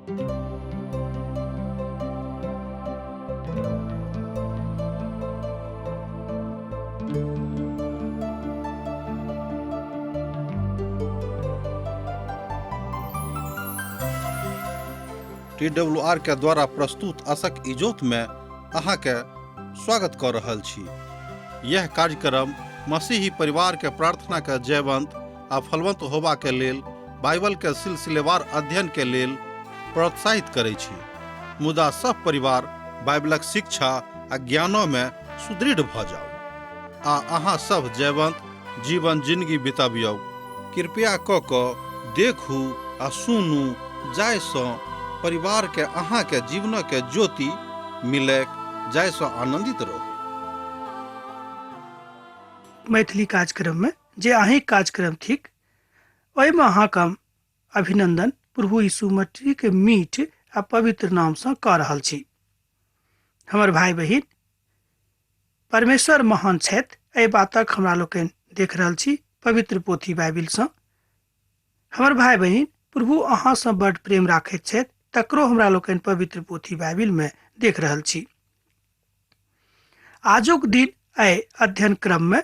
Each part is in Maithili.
टी डब्ल्यू आर के द्वारा प्रस्तुत असक इजोत में अहाँके स्वागत कऽ रहल छी। यह कार्यक्रम मसीही परिवार के प्रार्थना के जयवंत आ फलवंत होबा के लेल बाइबल के सिलसिलेवार अध्ययन के लेल प्रोत्साहित करै छी। मुदा सब परिवार बाइबलक शिक्षा आ ज्ञानो में सुदृढ़ भऽ जाउ आ अहाँ सब जयवंत जीवन जिंदगी बितबियौ। कृपया कऽ कऽ देखू आ सुनू जाहिसँ परिवारके अहाँके जीवनके ज्योति मिलैक जाहिसँ आनन्दित रहू। मैथिली कार्यक्रममे जे अहीँक कार्यक्रम थिक ओहिमे अहाँके हम अभिनंदन प्रभु यीशु मसीहके मीठ आ पवित्र नामसँ कऽ रहल छी। हमर भाय बहिन, परमेश्वर महान छथि, एहि बातक हमरा लोकनि देख रहल छी पवित्र पोथी बाइबिलसँ। हमर भाय बहिन, प्रभु अहाँसँ बड्ड प्रेम राखैत छथि, तकरो हमरा लोकनि पवित्र पोथी बाइबिलमे देख रहल छी। आजुक दिन एहि अध्ययन क्रममे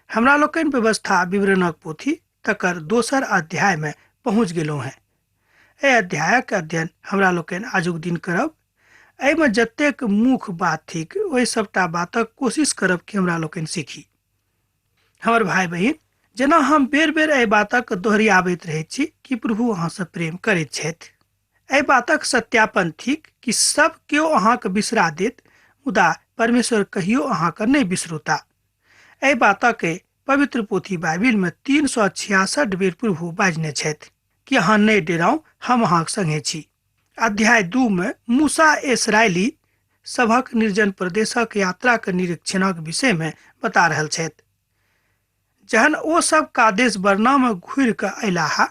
हमरा लोकनि व्यवस्था विवरणक पोथी तकर दोसर अध्यायमे पहुँच गेलहुँ हेँ। एहि अध्यायक अध्ययन हमरा लोकनि आजुक दिन करब। एहिमे जतेक मुख्य बात थिक ओहि सबटा बातक कोशिश करब कि हमरा लोकनि सीखी। हमर भाय बहिन, जेना हम बेर बेर एहि बातक दोहरियाबैत रहैत छी कि प्रभु अहाँसँ प्रेम करैत छथि। एहि बातक सत्यापन थिक कि सब केओ अहाँके बिसरा देत, मुदा परमेश्वर कहियो अहाँके नहि बिसरोता। एहि बातक पवित्र पोथी बाइबिलमे 366 बेर प्रभु बाजने छथि कि अहाँ नहि डेराउ, हम अहाँक संगे छी। अध्याय 2 में मूसा इसराइली सभक निर्जन प्रदेशक यात्राक निरीक्षणक विषय में बता रहल छथि। जहन ओ सब कादेश बरना में घुरि कऽ अयलाह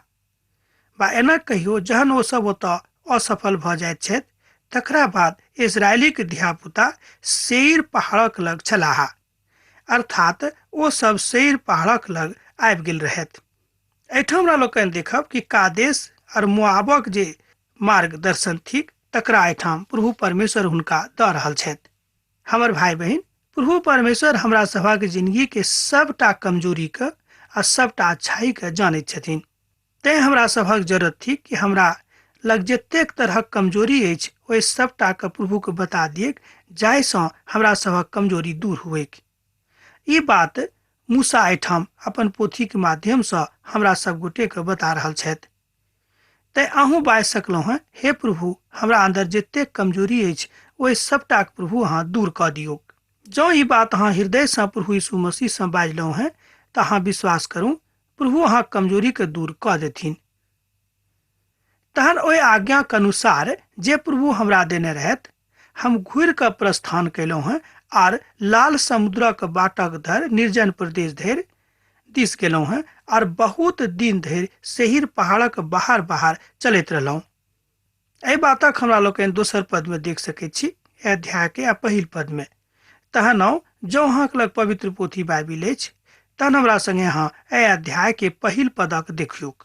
बा एना कहियो जहन ओ सब ओतऽ असफल भऽ जाइत छथि, तकरा बाद इसराइलीक धियापुता सेईर पहाड़क लग छलाह, अर्थात ओ सब सेईर पहाड़क लग आबि गेल रहथि। एहिठाम हमरा लोकनि देखब कि कादेश और मोआबक जे मार्गदर्शन थिक तकरा एहिठाम प्रभु परमेश्वर हुनका दऽ रहल छथि। हमर भाय बहिन, प्रभु परमेश्वर हमरा सभक जिंदगी के सबटा कमजोरी के आ सबटा अच्छाई के जानैत छथिन। तैं हमरा सभक जरूरत थिक कि हमरा लग जतेक तरहक कमजोरी अछि ओहि सबटा के प्रभु के बता दिएक, जाहिसँ हमरा सभक कमजोरी दूर हुएक। ई बात मूसा एहिठाम अपन पोथीके माध्यमसँ हमरा सब गोटेके बता रहल छथि। तैं अहूँ बाजि सकलहुँ हेँ, हे प्रभु, हमरा अन्दर जतेक कमजोरी अछि ओहि सबटाके प्रभु अहाँ दूर कऽ दियौक। जँ ई बात अहाँ हृदयसँ प्रभु यीशु मसीहसँ बाजलहुँ हेँ तऽ अहाँ विश्वास करू, प्रभु अहाँक कमजोरीके दूर कऽ देथिन। तहन ओहि आज्ञाक अनुसार जे प्रभु हमरा देने रहथि, हम घुरि कऽ प्रस्थान कयलहुँ हेँ आर लाल समुद्रक बाटक धरि निर्जन प्रदेश धरि दिस गेलहुँ हेँ आर बहुत दिन धरि सेहिर पहाड़क बाहर बाहर चलैत रहलहुँ। एहि बातक हमरा लोकनि दोसर पदमे देख सकैत छी, एहि अध्यायके आ पहिल पदमे। तहन आउ, जँ अहाँक लग पवित्र पोथी बाइबिल अछि तहन हमरा संगे अहाँ एहि अध्यायके पहिल पदक देखियौक।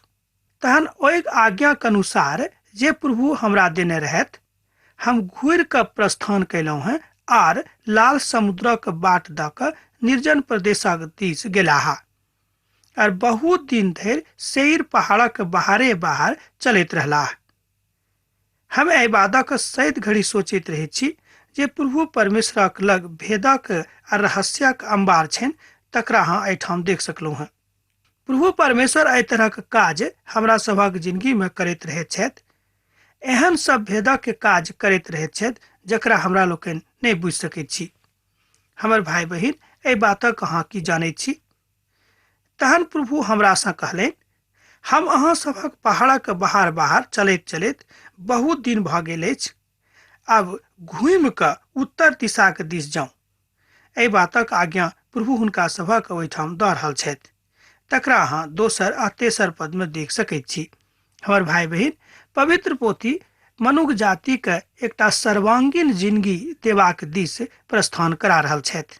तहन ओहि आज्ञाक अनुसार जे प्रभु हमरा देने रहथि, हम घुरि कऽ प्रस्थान कयलहुँ हेँ आर लाल समुद्रक बाट दऽ कऽ निर्जन प्रदेशक दिस गेलाह आर बहुत दिन धरि सेईर पहाड़क बाहरे बाहर चलैत रहलाह। हम एहि बातक सैत घड़ी सोचैत रहैत छी जे प्रभु परमेश्वरक लग भेदक आ रहस्यक अंबार छनि, तकरा अहाँ एहिठाम देख सकलहुँ हेँ। प्रभु परमेश्वर एहि तरहक काज हमरा सभक जिंदगी में करैत रहैत छथि। एहन सब भेदक काज करैत रहैत छथि जकरा हमरा लोकनि नहि बुझि सकैत छी। हमर भाय बहिन, एहि बातक अहाँ की जानैत छी? तहन प्रभु हमरासँ कहलनि, हम अहाँ सभक पहाड़क बाहर बाहर चलैत चलैत बहुत दिन भऽ गेल अछि। आब घूमि कऽ उत्तर दिशाक दिस जाउ। एहि बातक आज्ञा प्रभु हुनका सभक ओहिठाम दऽ रहल छथि, तकरा अहाँ दोसर आ तेसर पदमे देख सकैत छी। हमर भाय बहिन, पवित्र पोथी मनुख जातिके एकटा सर्वांगीण जिंदगी देबाक दिस प्रस्थान करा रहल छथि।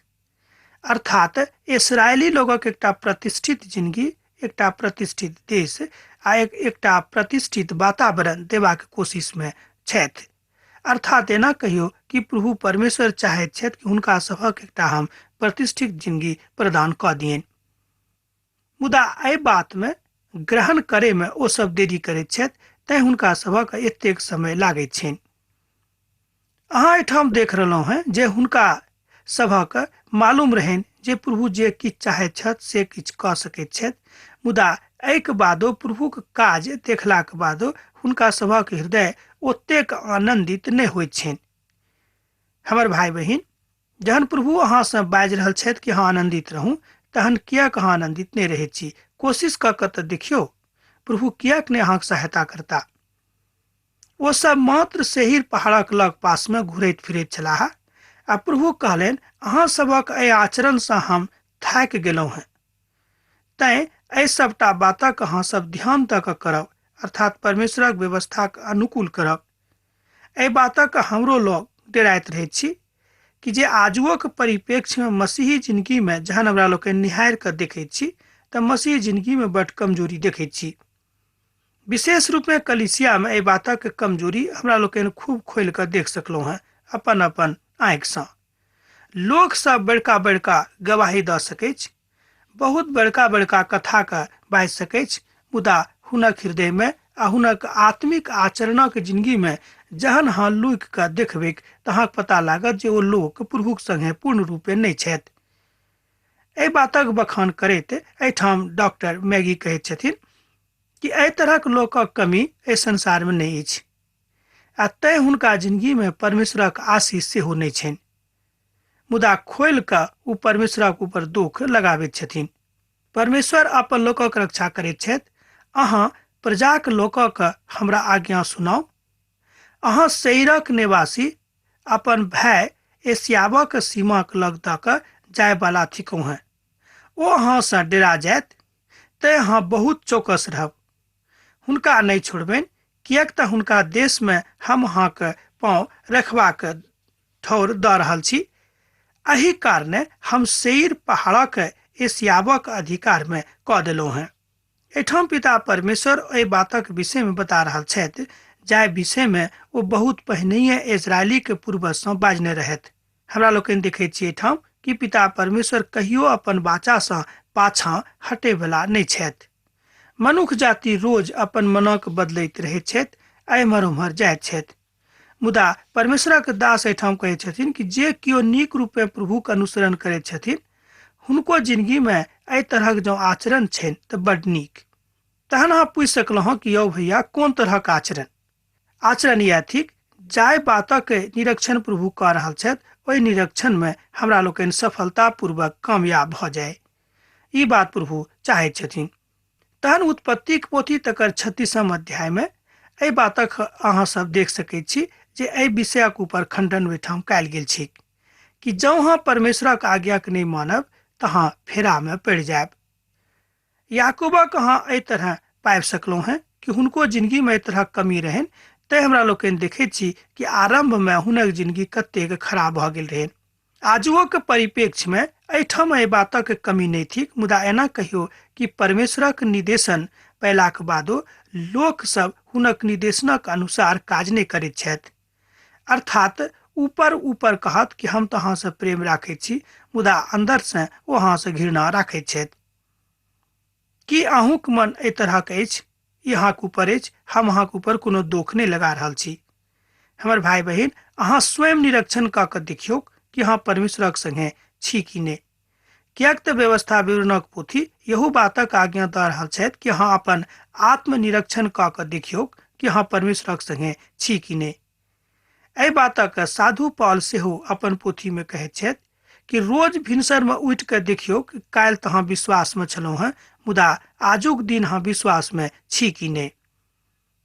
अर्थात इसराइली लोगक एकटा प्रतिष्ठित जिंदगी, एकटा प्रतिष्ठित देश आ एकटा प्रतिष्ठित वातावरण देबाक कोशिशमे छथि। अर्थात एना कहियो कि प्रभु परमेश्वर चाहैत छथि कि हुनका सभक एकटा हम प्रतिष्ठित जिंदगी प्रदान कऽ दियनि। मुदा एहि बातमे ग्रहण करैमे ओ सब देरी करैत छथि, तैं हुनका सभक एतेक समय लागैत छनि। अहाँ एहिठाम देख रहलहुँ हेँ जे हुनका सभक मालूम रहनि जे प्रभु जे किछु चाहैत छथि से किछु कऽ सकैत छथि, मुदा एहिके बादो प्रभुक काज देखलाक बादो हुनका सभक हृदय ओतेक आनन्दित नहि होइत छनि। हमर भाय बहिन, जहन प्रभु अहाँसँ बाजि रहल छथि कि अहाँ आनन्दित रहू, तहन किएक अहाँ आनन्दित नहि रहैत छी? कोशिश कऽ कऽ तऽ देखियौ, प्रभु किएक नहि अहाँके सहायता करता। ओ सब मात्र सेहिर पहाड़क लग पासमे घुरैत फिरैत छलाह आ प्रभु कहलनि, अहाँ सभक एहि आचरणसँ हम थाकि गेलहुँ हेँ, तैं एहि सबटा बातक अहाँ सब ध्यान दऽ कऽ करब, अर्थात परमेश्वरक व्यवस्थाक अनुकूल करब। एहि बातक हमरो लोग डेराइत रहैत छी कि जे आजुओक परिप्रेक्ष्यमे मसीही जिंदगीमे जहन हमरा लोकनि निहारि कऽ देखैत छी तऽ मसीही जिंदगीमे बड्ड कमजोरी देखैत छी। विशेष रूपमे कलिसियामे एहि बातक कमजोरी हमरा लोकनि खूब खोलि कऽ देख सकलहुँ हेँ अपन अपन आँखिसँ। लोक सब बड़का बड़का गवाही दऽ सकैछ, बहुत बड़का बड़का कथाके बाजि सकैछ, मुदा हुनक हृदयमे आ हुनक आत्मिक आचरणक जिंदगीमे जहन अहाँ लुकि कऽ देखबैक तऽ अहाँके पता लागत जे ओ लोक प्रभुक संगे पूर्ण रूपे नहि छथि। एहि बातक बखान करैत एहिठाम डॉक्टर मैगी कहैत छथिन कि एहि तरहक लोकक कमी एहि संसारमे नहि अछि आ तैं हुनका जिंदगीमे परमेश्वरक आशीष सेहो नहि छनि, मुदा खोलि कऽ ओ परमेश्वरक ऊपर दुख लगाबैत छथिन। परमेश्वर अपन लोकक रक्षा करैत छथि। अहाँ प्रजाक लोकक हमरा आज्ञा सुनाउ। अहाँ सेईरक निवासी अपन भाय एशियाबक सीमाक लग दऽ कऽ जायवला थिकहुँ हेँ। ओ अहाँसँ डेरा जायत, तैं अहाँ बहुत चौकस रहब। हुनका नहि छोड़बनि, किएक तऽ हुनका देशमे हम अहाँके पाँव रखबाक ठौर दऽ रहल छी। एहि कारणे हम सेईर पहाड़क एशियाबक अधिकारमे कऽ देलहुँ हेँ। एहिठाम पिता परमेश्वर एहि बातक विषयमे बता रहल छथि जाहि विषयमे ओ बहुत पहिनहिए इजरायलीके पूर्वजसँ बाजने रहथि। हमरा लोकनि देखैत छी एहिठाम कि पिता परमेश्वर कहियो अपन वाचासँ पाछाँ हटैवला नहि छथि। मनुख जाति रोज अपन मनक बदलैत रहैत छथि आ एम्हर ओम्हर जाइत छथि, मुदा परमेश्वरक दास एहिठाम कहैत छथिन कि जे केओ नीक रूपे प्रभुक अनुसरण करैत छथिन हुनको जिंदगीमे एहि तरहक जँ आचरण छनि तऽ बड्ड नीक। तहन अहाँ पूछि सकलहुँ हँ कि यौ भैया कोन तरहक आचरण? आचरण इएह थिक जाहि बातक निरीक्षण प्रभु कऽ रहल छथि ओहि निरीक्षणमे हमरा लोकनि सफलतापूर्वक कामयाब भऽ जाय, ई बात प्रभु चाहैत छथिन। तहन उत्पत्तिक पोथी तकर 36 अध्यायमे एहि बातक अहाँ सब देख सकैत छी जे एहि विषयक ऊपर खंडन ओहिठाम कयल गेल छै कि जँ अहाँ परमेश्वरक आज्ञाके नहि मानब तऽ अहाँ फेरामे पड़ि जायब। याकूबक अहाँ एहि तरह पाबि सकलहुँ हेँ कि हुनको जिंदगीमे एहि तरहक कमी रहनि, तैं हमरा लोकनि देखैत छी कि आरम्भमे हुनक जिंदगी कतेक खराब भऽ गेल रहनि। आजुओक परिप्रेक्ष्यमे एहिठाम एहि बातक कमी नहि थिक, मुदा एना कहियो कि परमेश्वरक निर्देशन पयलाक बादो लोक सब हुनक निर्देशनक अनुसार काज नहि करैत छथि। अर्थात ऊपर ऊपर कहत कि हम तऽ अहाँसँ प्रेम राखैत छी, मुदा अन्दरसँ ओ अहाँसँ घृणा राखैत छथि। की अहूँक मन एहि तरहक अछि? ई अहाँक ऊपर अछि, हम अहाँक ऊपर कोनो दोख नहि लगा रहल छी। हमर भाय बहिन, अहाँ स्वयं निरीक्षण कऽ कऽ देखियौ कि अहाँ परमेश्वरक संगे छी कि नहि। किएक तऽ व्यवस्था विवरणक पोथी यहू बातक आज्ञा दऽ रहल छथि कि अहाँ अपन आत्मनिरीक्षण कऽ कऽ देखियौ कि अहाँ परमेश्वरक संगे छी कि नहि। एहि बातक साधु पॉल सेहो अपन पोथीमे कहैत छथि कि रोज भिनसरमे उठि कऽ देखियौ कि काल्हि तऽ अहाँ विश्वासमे छलहुँ हेँ, मुदा आजुक दिन अहाँ विश्वासमे छी कि नहि।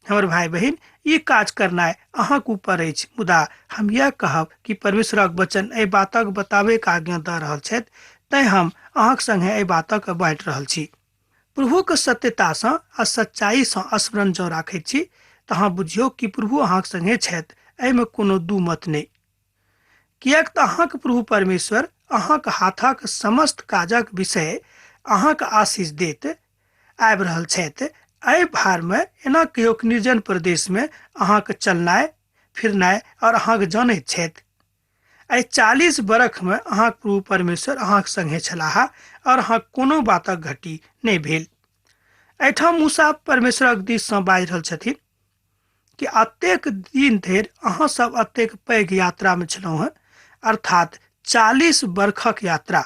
हमर भाय बहिन, ई काज करनाइ अहाँक ऊपर अछि, मुदा हम इएह कहब कि परमेश्वरक वचन एहि बातक बताबैके आज्ञा दऽ रहल छथि, तैं हम अहाँक संगे एहि बातक बाँटि रहल छी। प्रभुक सत्यतासँ आ सच्चाइसँ स्मरण जँ राखैत छी तऽ अहाँ बुझियौ कि प्रभु अहाँक संगे छथि, एहिमे कोनो दू मत नहि। किएक तऽ अहाँक प्रभु परमेश्वर अहाँक हाथक समस्त काजक विषय अहाँक आशीष देत आबि रहल छथि एहि भारमे एना कहियो निर्जन प्रदेशमे अहाँके चलनाइ फिरनाइ और अहाँके जानैत छथि। एहि 40 बरखमे अहाँके प्रभु परमेश्वर अहाँके संगे छलाह और अहाँ कोनो बातक घटी नहि भेल। एहिठाम मूसा परमेश्वरक दिससँ बाजि रहल छथिन कि अतेक दिन धरि अहाँ सब अतेक पैघ यात्रामे छलहुँ हेँ, अर्थात 40 बरखक यात्रा।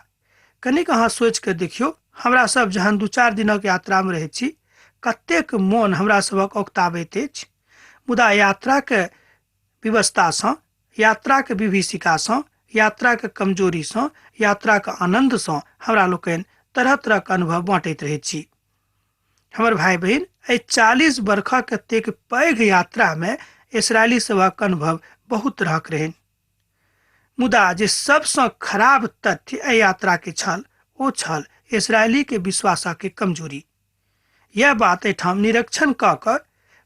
कनिक अहाँ सोचि कऽ देखियौ, हमरा सब जहन 2-4 दिनक यात्रामे रहै छी कतेक मोन हमरा सबक औकताबैत अछि, मुदा यात्राके व्यवस्थासँ, यात्राके विभीषिकासँ, यात्राके कमजोरीसँ, यात्राके आनन्दसँ हमरा लोकनि तरह तरहके अनुभव बाँटैत रहै छी। हमर भाई बहिन, एहि 40 बरखक एतेक पैघ यात्रामे इसराइली सभक अनुभव बहुत तरहक रहनि, मुदा जे सबसँ खराब तथ्य एहि यात्राके छल ओ छल इसराइलीके विश्वासके कमजोरी। यह बात एहिठाम निरीक्षण कऽ कऽ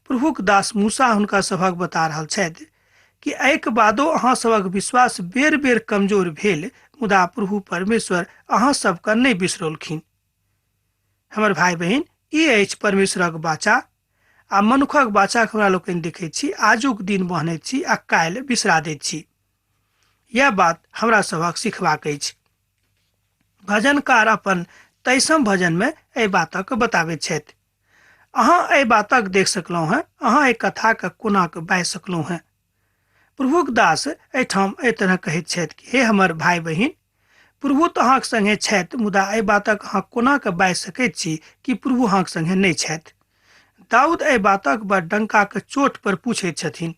प्रभुक दास मूसा हुनका सभक बता रहल छथि कि एहिके बादो अहाँ सभक विश्वास बेर बेर कमजोर भेल, मुदा प्रभु परमेश्वर अहाँ सबके नहि बिसरौलखिन। हमर भाई बहिन, ई अछि परमेश्वरक वाचा आ मनुखक वाचा हमरा लोकनि देखै छी, आजुक दिन बहनैत छी आ काल्हि बिसरा दैत छी। यह बात हमरा सभक सिखबाक अछि। भजनकार अपन 23 भजनमे एहि बातक बताबैत छथि। अहाँ एहि बातक देख सकलहुँ हेँ, अहाँ एहि कथाके कोना कऽ बाजि सकलहुँ हेँ। प्रभुक दास एहिठाम एहि तरह कहैत छथि कि हे हमर भाई बहिन, प्रभु तऽ अहाँके संगे छथि, मुदा एहि बातक अहाँ कोना कऽ बाजि सकैत छी कि प्रभु अहाँके संगे नहि छथि। दाऊद एहि बातक बड़ डंकाके चोट पर पूछैत छथिन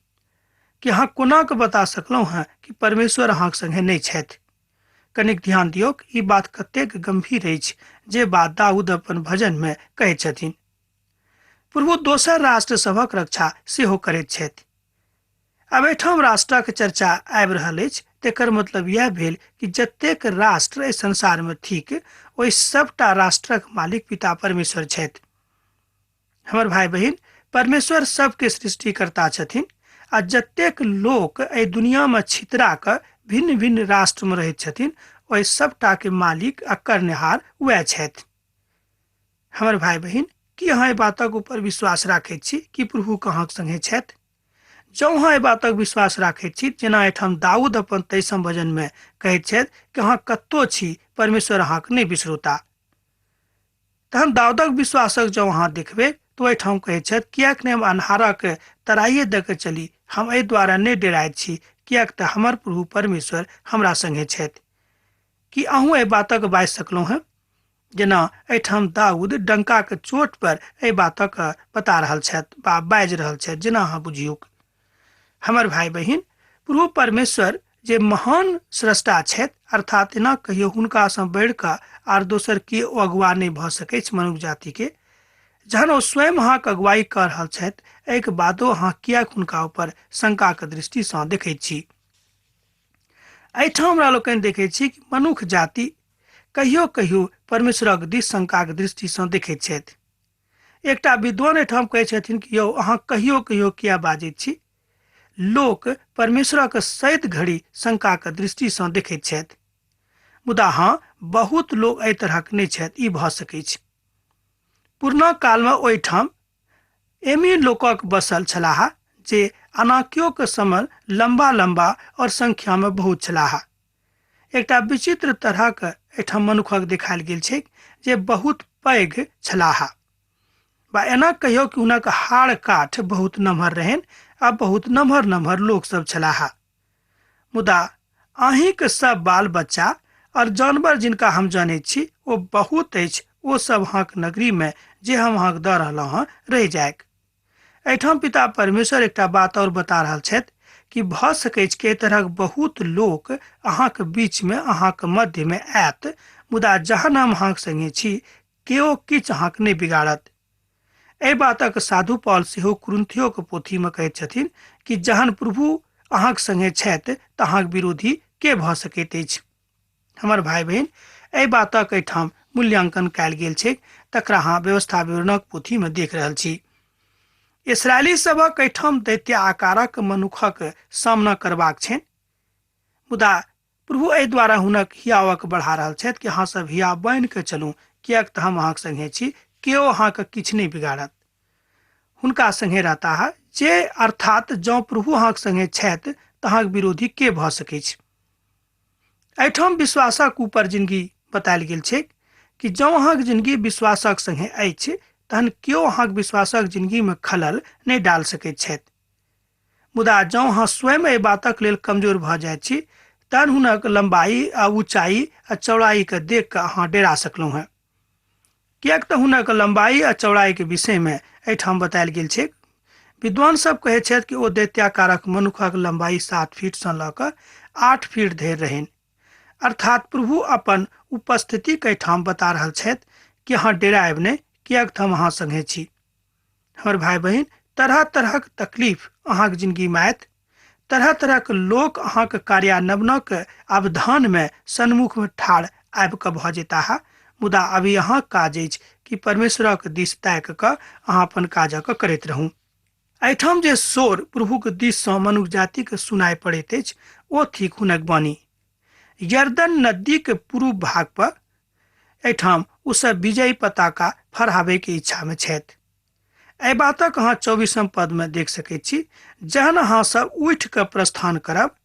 कि अहाँ कोना कऽ बता सकलहुँ हेँ कि परमेश्वर अहाँके संगे नहि छथि। कनिक ध्यान दियौक, ई बात कतेक गंभीर अछि जे बात दाऊद अपन भजन में कहैत छथिन। प्रभु दोसर राष्ट्र सभक रक्षा सेहो करैत छथि। आब एहिठाम राष्ट्रक चर्चा आबि रहल अछि, तेकर मतलब यह भेल कि जतेक राष्ट्र एहि संसार में थिक ओहि सबटा राष्ट्रक मालिक पिता परमेश्वर छथि। हमर भाई बहिन, परमेश्वर सबके सृष्टिकर्ता छथिन आ जतेक लोक एहि दुनिया में छितरा कऽ भिन्न भिन्न राष्ट्र में रहैत छथिन ओहि सबटा के मालिक आ करनिहार वएह छथि। हमर भाई बहिन, की अहाँ एहि बातक ऊपर विश्वास राखैत छी कि प्रभु अहाँक संगे छथि? जँ अहाँ एहि बातक विश्वास राखैत छी, जेना एहिठाम दाऊद अपन 23 भजन में कहैत छथि कि अहाँ कतौ छी परमेश्वर अहाँके नहि बिसरौता, तहन दाऊदक विश्वासक जँ अहाँ देखबै तऽ ओहिठाम कहैत छथि किएक नहि हम अन्हारक तराइए दऽ कऽ चली, हम एहि द्वारा नहि डेराइत छी किएक तऽ हमर प्रभु परमेश्वर हमरा संगे छथि। की अहूँ एहि बातक बाजि सकलहुँ हेँ? जेना एहिठाम दाऊद डंकाके चोट पर एहि बातक बता रहल छथि बा बाजि रहल छथि, जेना अहाँ बुझियौक। हमर भाई बहिन, प्रभु परमेश्वर जे महान स्रष्टा छथि, अर्थात एना कहियो हुनकासँ बढ़ि कऽ आर दोसर के अगुआ नहि भऽ सकैछ मनुख जातिके, जहन ओ स्वयं अहाँके अगुवाई कऽ रहल छथि एहिके बादो अहाँ किएक हुनका ऊपर शंकाके दृष्टिसँ देखैत छी? एहिठाम हमरा लोकनि देखैत छी कि मनुख जाति कहियो कहियो परमेश्वरक दिस शंकाके दृष्टिसँ देखैत छथि। एकटा विद्वान एहिठाम कहै छथिन कि यौ अहाँ कहियो कहियो किया बाजैत छी? लोक परमेश्वरक सैद घड़ी शंकाके दृष्टिसँ देखैत छथि, मुदा हाँ बहुत लोक एहि तरहक नहि छथि, ई भऽ सकैछ। पुरना कालमे ओहिठाम एमी लोकक बसल छलाह जे अनाक्योके समय लम्बा लम्बा और संख्यामे बहुत छलाह। एकटा विचित्र तरहक एहिठाम मनुखक देखायल गेल छै जे बहुत पैघ छलाह, बा एना कहियो कि हुनक हाड़ काठ बहुत नमहर रहनि आ बहुत नमहर नमहर लोक सब छलाह। मुदा अहींके सब बाल बच्चा और जानवर जिनका हम जानै छी ओ बहुत अछि, ओ सब अहाँक नगरी में जे हम अहाँके दऽ रहलहुँ हँ रहि जायक। एहिठाम पिता परमेश्वर एकटा बात और बता रहल छथि कि भऽ सकैछ कि एहि तरहक बहुत लोक अहाँके बीच में अहाँके मध्य में आयत, मुदा जहन हम अहाँके संगे छी केओ किछु अहाँके नहि बिगाड़त। एहि बातक साधु पॉल सेहो कुरिन्थियोके पोथीमे कहैत छथिन कि जहन प्रभु अहाँके संगे छथि तऽ अहाँके विरोधी के भऽ सकैत अछि। हमर भाई बहिन, एहि बातक एहिठाम मूल्यांकन कयल गेल छै, तकरा अहाँ व्यवस्था विवरणक पोथीमे देख रहल छी। इसराइली सभक एहिठाम दैत्य आकारक मनुखक सामना करबाक छनि, मुदा प्रभु एहि द्वारा हुनक हियावक बढ़ा रहल छथि कि अहाँ सब हिया बान्हि कऽ चलू, किएक तऽ हम अहाँके संगे छी, केओ अहाँके किछु नहि बिगाड़त। हुनका संगे रहता, जे अर्थात जँ प्रभु अहाँक संगे छथि तऽ अहाँक विरोधी के भऽ सकैछ। एहिठाम विश्वासक ऊपर जिंदगी बतायल गेल छै कि जँ अहाँक जिंदगी विश्वासक संगे अछि तहन केओ अहाँक विश्वासक जिंदगी में खलल नहि डाल सकैत छथि। मुदा जँ अहाँ स्वयं एहि बातक लेल कमजोर भऽ जाइत छी तहन हुनक लंबाई आ ऊंचाई आ चौड़ाई के देख कऽ अहाँ डेरा सकलहुँ हेँ, किएक तऽ हुनक लंबाई आ चौड़ाई के विषय में एहिठाम बतायल गेल छै। विद्वान सब कहै छथि कि ओ दैत्याकारक मनुखक लंबाई 7 फीट सँ लऽ कऽ 8 फीट धरि रहनि। अर्थात प्रभु अपन उपस्थिति के एहिठाम बता रहल छथि कि अहाँ डेरायब नहि, किएक तऽ हम अहाँ संगे छी। हमर भाई बहिन, तरह तरहक तकलीफ अहाँक जिंदगी में आयत, तरह तरहक लोक अहाँक कार्यान्वयनक अवधान में सन्मुख में ठाढ़ आबि कऽ भऽ जेताह, मुदा अभी अहाँक काज अछि कि परमेश्वरक दिस ताकि कऽ अहाँ अपन काजक करैत रहू। एहिठाम जे शोर प्रभुक दिस सँ मनुख जातिके सुनाइ पड़ैत अछि ओ थिक हुनक वाणी। यर्दन नदीक पूर्व भाग पर एहिठाम ओ सब विजयी पताका फहराबै के इच्छा में छथि। एहि बातक अहाँ 24 पद में देख सकैत छी, जहन अहाँ सब उठि कऽ प्रस्थान करब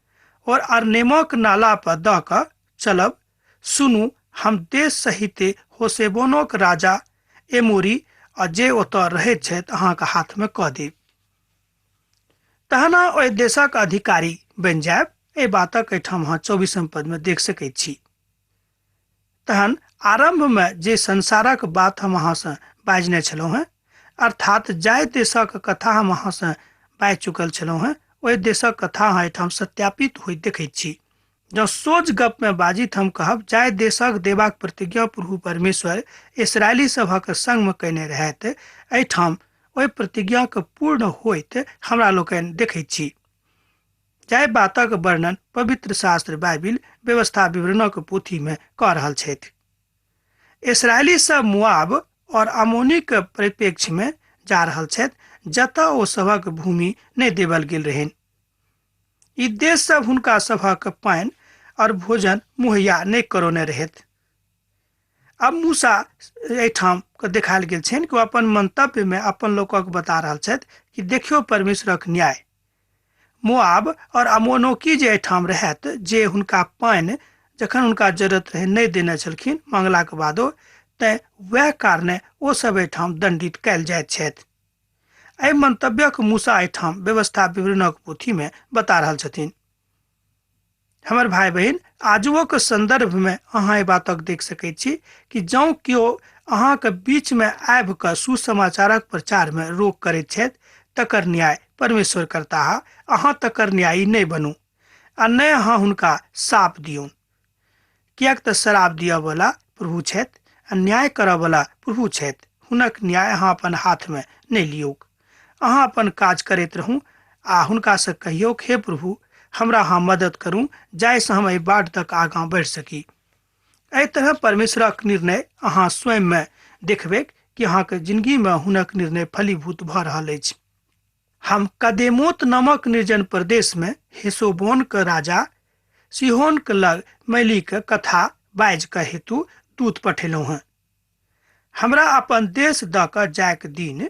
और अरनेमक नाला पर दऽ कऽ चलब, सुनू हम देश सहित होसेबोनोक राजा एमोरी आ जे ओतऽ रहैत छथि अहाँके हाथ में कऽ देब, तहन अहाँ ओहि देशक अधिकारी बनि जायब। एहि बातक एहिठाम अहाँ 24 पद में देख सकैत छी। तहन आरंभ में जे संसारक बात हम अहाँ से बाजने छलहुँ हेँ, अर्थात जाहि देशक कथा हम अहाँ से बाजि चुकल छलहुँ हेँ, ओहि देशक कथा अहाँ एहिठाम सत्यापित होइत देखैत छी। जँ सोझ गप में बाजी तऽ हम कहब, जाहि देशक देबाक प्रतिज्ञा प्रभु परमेश्वर इसराइली सभक संग में कयने रहथि, एहिठाम ओहि प्रतिज्ञाक पूर्ण होइत हमरा लोकनि देखैत छी। जाहि बातक वर्णन पवित्र शास्त्र बाइबिल व्यवस्था विवरणक पोथी में कऽ रहल छथि। इसराइली सब मुआब और अमोनी के परिप्रेक्ष्य में जा रहल छथि, जतऽ ओ सभक भूमि नहि देवल गेल रहनि। ई देश सब हुनका सभक पानि और भोजन मुहैया नहि करौने रहथि। अब मूसा एहिठाम के देखायल गेल छनि कि ओ अपन मंतव्य में अपन लोकक बता रहल छथि कि देखियौ परमेश्वरक न्याय। मोआब और अमोनोकी जे एहिठाम रहत, जे हुनका पानि जखन हुनका जरूरत रहे नहि देने छलखिन मांगलाक बादो, तैं वएह कारणे ओ सब एहिठाम दंडित कयल जाइत छथि। एहि मंतव्यक मूसा एहिठाम व्यवस्था विवरणक पोथी में बता रहल छथिन। हमर भाई बहिन, आजुओक संदर्भ में अहाँ एहि बातक देख सकैत छी कि जँ केओ अहाँके बीच में आबि कऽ सुसमाचारक प्रचार में रोक करैत छथि तकर न्याय परमेश्वर करताह, अहाँ तकर न्यायी नहि बनू आ नहि अहाँ हुनका शाप दियौन, किएक तऽ श्राप दिअ वाला प्रभु छथि आ न्याय करऽ वाला प्रभु छथि। हुनक न्याय अहाँ अपन हाथ में नहि लियौक। अहाँ अपन काज करैत रहू आ हुनका से कहियौक, हे प्रभु हमरा अहाँ मदद करू जाहिसँ हम एहि बाट तक आगाँ बढ़ि सकी। एहि तरह परमेश्वरक निर्णय अहाँ स्वयं में देखबैक कि अहाँके जिंदगी में हुनक निर्णय फलीभूत भऽ रहल अछि। हम कदेमोत नामक निर्जन प्रदेश में हेसोबोन के राजा सिहोन के लग मैली के कथा बाजि के हेतु दूत पठेलहुँ हेँ। हमरा अपन देश दऽ कऽ जायके दिन,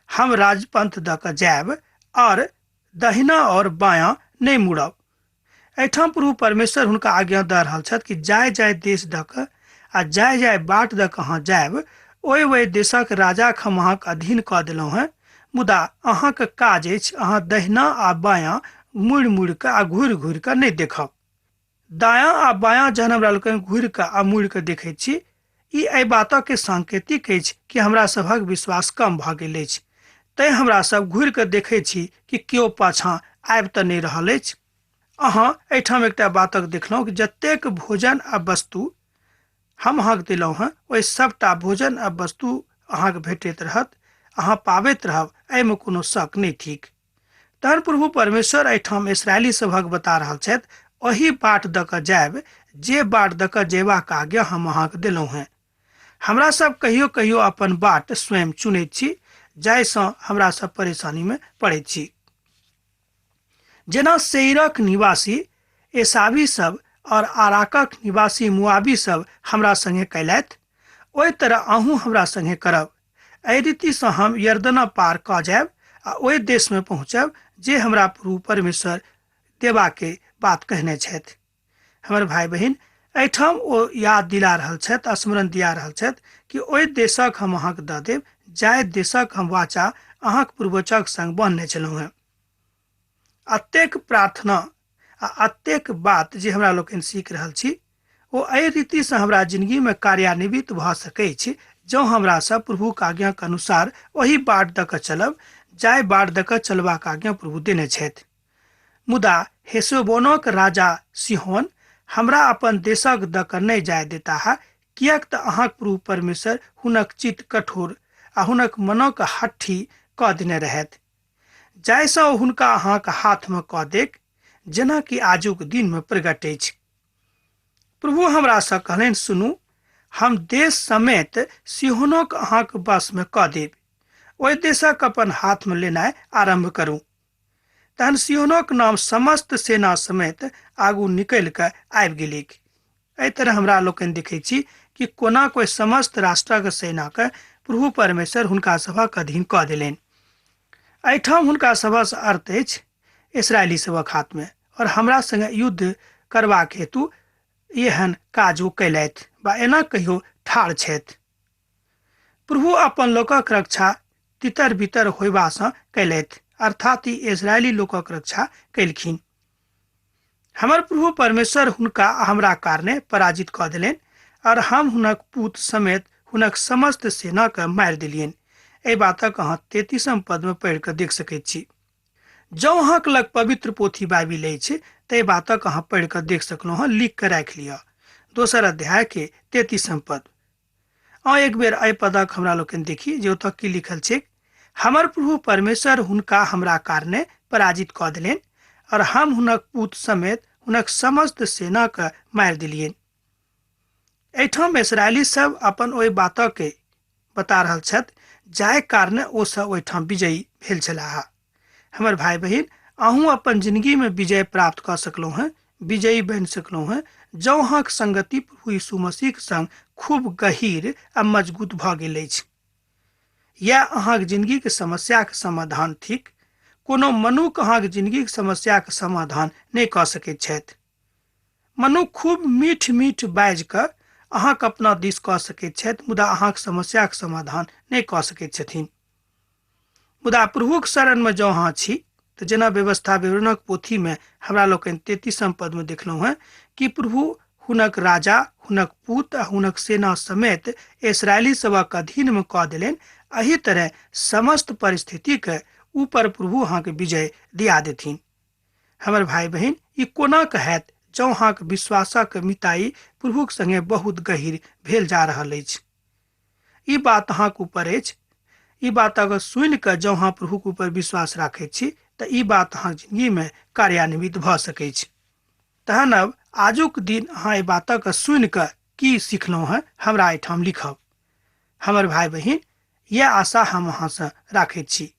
हम राजपंथ दऽ कऽ जायब और दहिना और बायां नहि मुड़ब। एहिठाम प्रभु परमेश्वर हुनका आज्ञा दऽ रहल छथि कि जाय जाय देश दऽ कऽ आ जाय जाय बाट दऽ कऽ अहाँ जायब, ओहि ओहि देशक राजाक हम अहाँके अधीन कऽ देलहुँ हेँ, मुदा अहाँके काज अछि अहाँ दहिना आ बायां मुड़ि मुड़ि कऽ आ घुरि घुरि कऽ नहि देखब। दायां आ बायां जहन हमरा लोकनि घुरि कऽ आ मुड़ि कऽ देखैत छी, ई एहि बातक सांकेतिक अछि कि हमरा सभक विश्वास कम भऽ गेल अछि, तैं हमरा सब घुरि कऽ देखैत छी कि केओ पाछाँ आबि तऽ नहि रहल अछि। अहाँ एहिठाम एकटा बातक देखलहुँ कि जतेक भोजन आ वस्तु हम अहाँके देलहुँ हेँ ओहि सबटा भोजन आ वस्तु अहाँके भेटैत रहत, अहाँ पाबैत रहब, एहिमे कोनो शक नहि थिक। तहन प्रभु परमेश्वर एहिठाम इसराइली सभक बता रहल छथि, ओहि बाट दऽ कऽ जायब जे बाट दऽ कऽ जेबाक आज्ञा हम अहाँके देलहुँ हेँ। हमरा सब कहियो कहियो अपन बाट स्वयं चुनैत छी, जाहिसँ हमरा सब परेशानी में पड़ैत छी। जेना सेईरक निवासी एसावी सब और आराकक निवासी मुआबी सब हमरा संगे कयलथि, ओहि तरह अहूँ हमरा संगे करब। एहि रीतिसँ हम यरदना पार कऽ जायब आ ओहि देशमे पहुँचब जे हमरा प्रभु परमेश्वर देबाके बात कहने छथि। हमर भाई बहिन, एहिठाम ओ याद दिला रहल छथि, स्मरण दिया रहल छथि कि ओहि देशक हम अहाँके दऽ देब जाहि देशक हम वाचा अहाँक पूर्वजक संग बान्हने छलहुँ हेँ। अतेक प्रार्थना आ अतेक बात जे हमरा लोकनि सीख रहल छी ओ एहि रीतिसँ हमरा जिंदगीमे कार्यान्वित भऽ सकैछ जँ हमरा सब प्रभुक आज्ञाक अनुसार ओहि बाट दऽ कऽ चलब जाहि बाट दऽ कऽ चलबाक आज्ञा प्रभु देने छथि। मुदा हेशबोनक राजा सिहोन हमरा अपन देशक दऽ कऽ नहि जाय देताह, किएक तऽ अहाँक प्रभु परमेश्वर हुनक चित्त कठोर आ हुनक मनक हट्ठी कऽ देने रहथि, जाहिसँ ओ हुनका अहाँक हाथमे कऽ देक, जेना कि आजुक दिनमे प्रकट अछि। प्रभु हमरासँ कहलनि, सुनू, हम देश समेत सिहोनक अहाँक वशमे कऽ देब, ओहि देशक अपन हाथमे लेनाइ आरम्भ करू। तहन सिहोनक नाम समस्त सेना समेत आगू निकलि कऽ आबि गेलैक। एहि तरह हमरा लोकनि देखै छी कि कोना कोइ समस्त राष्ट्रक सेनाके प्रभु परमेश्वर हुनका सभक अधीन कऽ देलनि। एहिठाम हुनका सभसँ अर्थ अछि इसराइली सभक हाथमे, और हमरा संगे युद्ध करबाक हेतु एहन काज ओ कयलथि वा एना कहियो ठाढ़ छथि। प्रभु अपन लोकक रक्षा तितर बितर होयबासँ कयलथि, अर्थात ई इसराइली लोकक रक्षा कयलखिन। हमर प्रभु परमेश्वर हुनका हमरा कारणे पराजित कऽ देलनि और हम हुनक पूत समेत हुनक समस्त सेनाके मारि देलियनि। एहि बातक अहाँ 33 पदमे पढ़ि कऽ देख सकैत छी। जँ अहाँक लग पवित्र पोथी बाइबिल अछि तऽ एहि बातक अहाँ पढ़ि कऽ देख सकलहुँ हँ, लिख कऽ राखि लिअ। दोसर अध्याय के 33 पद। अहाँ एक बेर एहि पदक हमरा लोकनि देखी जे ओतऽ की लिखल छै। हमर प्रभु परमेश्वर हुनका हमरा कारणे पराजित कऽ देलनि और हम हुनक पूत समेत हुनक समस्त सेनाके मारि देलियनि। एहिठाम इसराइली सब अपन ओहि बातके बता रहल छथि जाहि कारणे ओ सब ओहिठाम विजयी भेल छलाह। हमर भाई बहिन, अहूँ अपन जिंदगी में विजय प्राप्त कऽ सकलहुँ हेँ, विजयी बनि सकलहुँ हेँ जँ अहाँक संगति प्रभु यीशु मसीहक संग खूब गहीर आ मजगूत भऽ गेल अछि। यैह अहाँक जिंदगीक समस्याक समाधान थिक। कोनो मनुख अहाँक जिंदगीक समस्याक समाधान नहि कऽ सकैत छथि। मनुख खूब मीठ मीठ बाजि कऽ अहाँक अपना दिस कऽ सकैत छथि, मुदा अहाँक समस्याक समाधान नहि कऽ सकैत छथिन। मुदा प्रभुक शरणमे जँ अहाँ छी तऽ जेना व्यवस्था विवरणक पोथीमे हमरा लोकनि 33 पदमे देखलहुँ हेँ कि प्रभु हुनक राजा, हुनक पूत आ हुनक सेना समेत इसराइली सभक अधीनमे कऽ देलनि। एहि तरह समस्त परिस्थितिके ऊपर प्रभु अहाँके विजय दिया देथिन। हमर भाई बहिन, ई कोना कहत जँ अहाँक विश्वासक मिताई प्रभुक संगे बहुत गहीर भेल जा रहल अछि। ई बात अहाँक ऊपर अछि। ई बात अगर सुनि कऽ जँ अहाँ प्रभुक ऊपर विश्वास राखैत छी तऽ ई बात अहाँक जिंदगीमे कार्यान्वित भऽ सकैछ। तहन अब आजुक दिन अहाँ एहि बातक सुनि कऽ की सिखलहुँ हेँ हमरा एहिठाम लिखब। हमर भाई बहिन, यैह आशा हम अहाँसँ राखैत छी।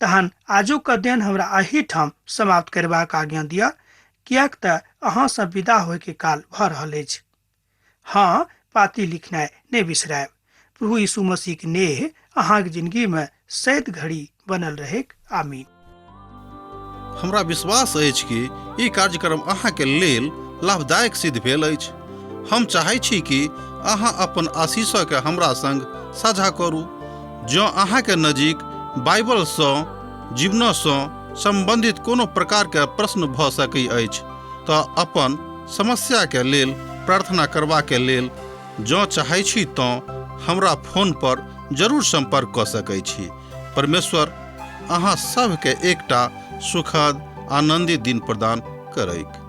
तहन आजुक अध्ययन हमरा एहिठाम समाप्त करबाक आज्ञा दिअ, किएक तऽ अहाँसँ विदा होयके काल भऽ रहल अछि। हाँ, पाती लिखनाइ नहि बिसरायब। प्रभु यीशु मसीहक नेह अहाँक जिंदगीमे सैद घड़ी बनल रहैक। आमीन। हमरा विश्वास अछि कि ई कार्यक्रम अहाँके लेल लाभदायक सिद्ध भेल अछि। हम चाहै छी कि अहाँ अपन आशीषके हमरा संग साझा करू। जँ अहाँके नजीक बाइबलसँ जीवनसँ सम्बन्धित कोनो प्रकारके प्रश्न भऽ सकै अछि तऽ अपन समस्याके लेल प्रार्थना करबाके लेल जँ चाहै छी तँ हमरा फोन पर जरूर सम्पर्क कऽ सकै छी। परमेश्वर अहाँ सभके एकटा सुखद आनन्दित दिन प्रदान करैक।